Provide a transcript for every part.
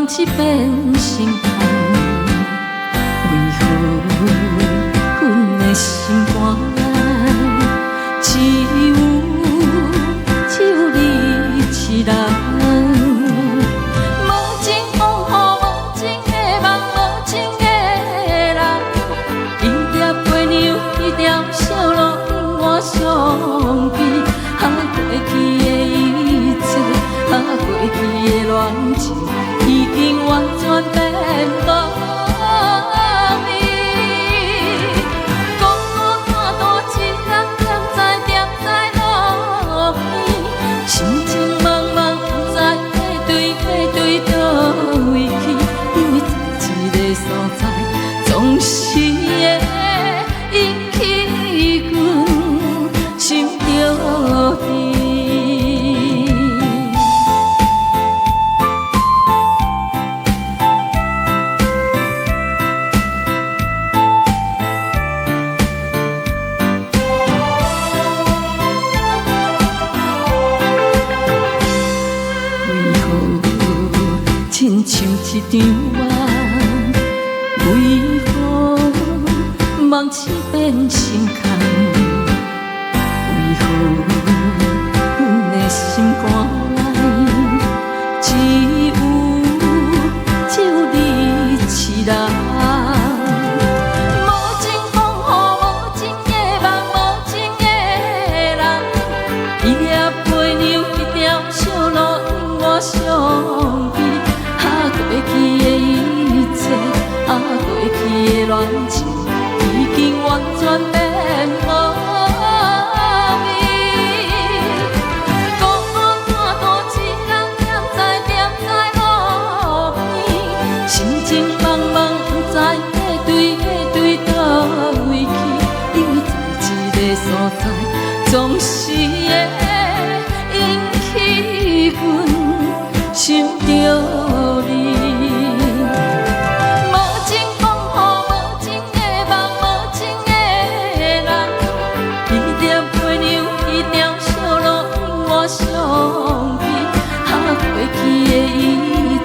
夢痴變成空？為何阮的心肝內只有你一人？無情風雨，無情的夢，無情的人，一粒飛娘，一條小路，永遠相悲。啊，過去的一切，啊，過去的戀情，已經完全變無味。孤孤單單一人踮在踮在路邊，心情茫茫，不知欲對欲對佗位去，因為在這个所在，總是會引起阮想著你。為何親像一場夢？為何夢痴變成空？為何阮的心肝內只有你一人？無情風雨，無情的夢，無情的人，一粒飛娘，一條小路，永遠相悲。啊，過去的一切，啊，過去的戀情，已經完全變無味。孤孤單單一人踮在踮在路邊，心情茫茫，不知欲對欲對佗位去，因為在這个所在，總是會引起阮想著你。無情風雨，無情的夢，無情的人，一粒飛娘，一條小路，永遠相悲。啊，過去的一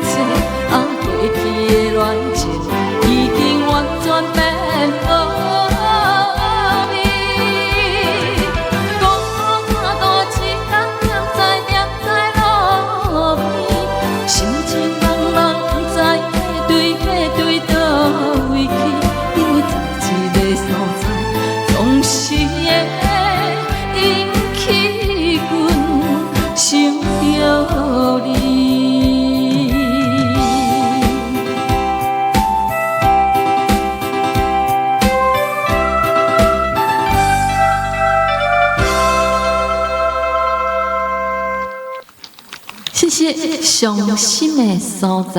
切，啊，過去的戀情，已經完全變無味。孤孤單單一人踮在踮在路邊，心情茫茫，不知欲對欲對佗位去，因為在這个所在，總是會引起阮想著你。謝謝，傷心的所在。